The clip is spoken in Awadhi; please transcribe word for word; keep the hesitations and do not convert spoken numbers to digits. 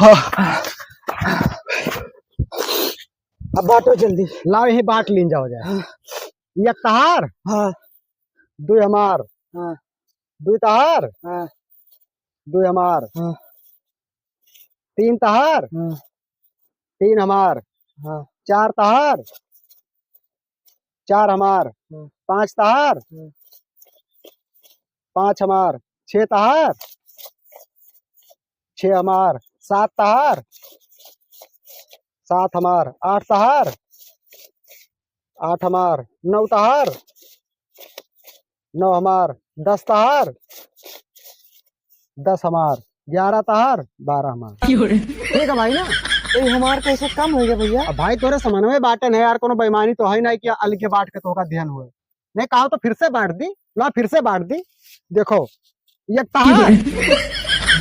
हाँ। अब बांटो जल्दी। लाओ, यही बांट लीन जाओ जाए। हाँ। एक तहार, हाँ। दुई हमार, हाँ। दुई तहार, हाँ। दुई हमार, हाँ। तीन तहार, हाँ। तीन हमार, हाँ। चार तहार, चार हमार, हाँ। पाँच तहार, हाँ। पाँच हमार, छह तहार, छह हमार, सात तहार, सात हमार, आठ तहार, आठ हमार, नौ तहार, नौ हमार, दस तहार, दस हमार, ग्यारह तहार, बारह हमार। ठीक है भाई ना? तो ये हमार कैसे कम हो गया भैया? अब भाई तोरे समन्वय बांटन है यार, कोनो बेईमानी तो है ना कि अलगे बांट के तोहका ध्यान हुए। नहीं कहा तो फिर से बांट दी, ला फिर से बांट दी। देखो, एक तहार,